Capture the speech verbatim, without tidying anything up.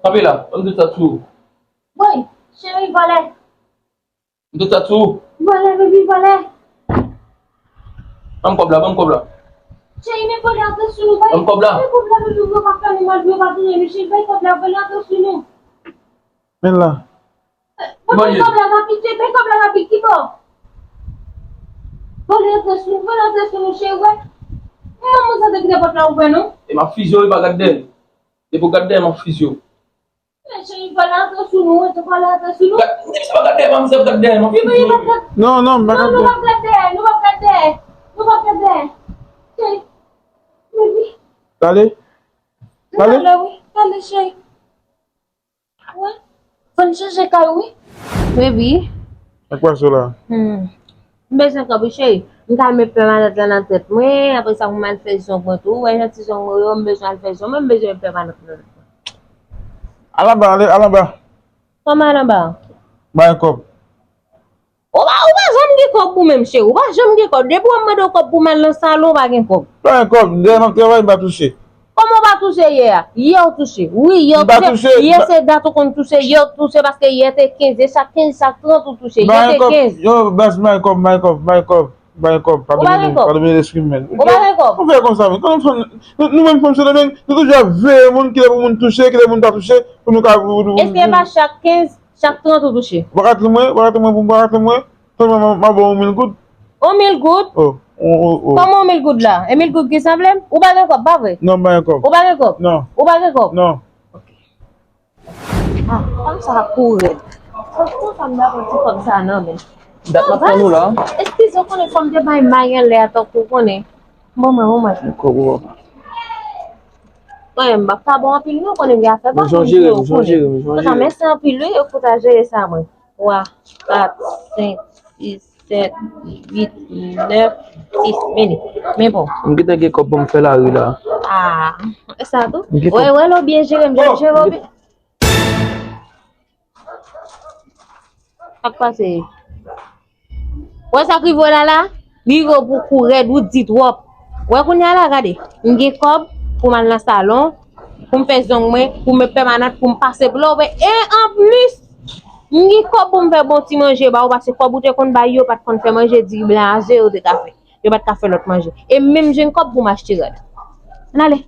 Kanpe la, ban m tout sa sou ou. Woy, cheri, vòlè. M tout sa sou ou. Vòlè, baby, vòlè. Ban m kòb la, ban m kòb la. Cheri, men vòlè antre sou nou, bay. Ban m kòb la. Men kòb la, baby, pou yo pa fè nou mal, pou yo pa touye nou, cheri, bay kòb la, vòlè antre sou nou. Men la. Ban m kòb la rapid, cheri, bay kòb la rapid, ki bò? Vòlè antre sou nou, vòlè antre sou nou, cheri, wè. Manman sa te kite pòt la ouvè, non? E m ap fizye w, e pa gad dèyè m. Depi w gad dèyè m, m ap fizye w. Men cheri, vòlè antre sou nou, wi, vòlè antre sou nou. Gad, m di misye pa gad dèyè m, misye ap gad dèyè m, m ap fizye w. Non, non, m pa gad dèyè. Non, nou p ap gad dèyè, nou p ap gad dèyè, nou p ap gad dèyè. Cheri, baby. Pale. Pale. Pale, wi, pale, cheri. Wi. Fò n chanje kay, wi. Baby. Sa k pase w la? Hmm. M bezwen kòb wi, cheri. M ka al met pèmanant lan nan tèt mwen, apre sa pou m al fè zong mwen tou. Ou wè jan ti zong mwen yo, m bezwen al fè zong mwen, m bezwen met pèmanant lan nan tèt mwen. Al anba, ale, al anba. Kòman al anba? Bay kòb. Ou pa, ou pa janm gen kòb ou menm, cheri. Ou pa janm gen kòb. Depi w ap mande w kòb pou m al nan salon, ou pa gen kòb. Pa gen kòb. Dèyè m ap travay, m pa touche. Kòman w pa touche yè a? Yè w touche. Wi, yè w touche. Yè se dat ou konn touche, yè w touche paske yè te kenz, e chak kenz, chak trant ou touche. Yè te kenz. Yo, baz, bay kòb, bay kòb, bay kòb, bay kòb. Ou pa gen kòb? Padone, padone, eskize m. Ou pa gen kòb? Ou fè konsa, men. Kòman fanm, nou, nou menm fanm Sendomeng, nou toujou ap veye moun, kilè pou moun touche, kilè moun pa touche, pou nou ka, pou, pou, pou, Èske e pa chak kenz, chak trant ou touche? Ou pa ka tande mwen, ou pa ka tande mwen, ou pa ka tande mwen. Sèlman m a, m a ba w yon mil goud. Yon mil goud? Oh, oh, oh, oh. Kòman yon mil goud la? Yon mil goud ki sanble m? Ou pa gen kòb, pa vre? Non, m pa gen kòb. Ou pa gen kòb? Non. Ou pa gen kòb? Non. Ok. Ah, fanm sa ap kou rèd. Fanm sa m pa pran ti kòb sa nan men. Dat m ap tann ou la. Eskize, w konnen fanm te bay may anlè a tankou w konnen. Bon, mwen, bon, mwen. Kòb ou. Mwen, m p ap ka ba w anpil non, w konnen m gen afè pa fanm ki yo konnen. Mèsi anpil wi, yo konn ta jere sa mwen. twa, kat, senk, sis, sèt, uit, nèf, dis. Men li. Men bon. M gentan gen kòb pou m fè lari la. Ah, e sa tou? M gentan. Wè, wè, lè w byen jere, m jere w byen. Sa k pase? Wè sa k rive w la la? Rive w pou kou rèd, ou di twòp. Wè kounye a la, gade. M gen kòb pou m al nan salon, pou m fè zong mwen, pou m met pèmanant, pou m pase blò, e anplis, m gen kòb pou m fè bon ti manje ba ou, paske kòb ou te konn bay yo pa t konn fè manje, diri blan a ze yo te ka fè. Yo pa t ka fè lòt manje. E m menm jwenn kòb pou m achte rad. Ann ale.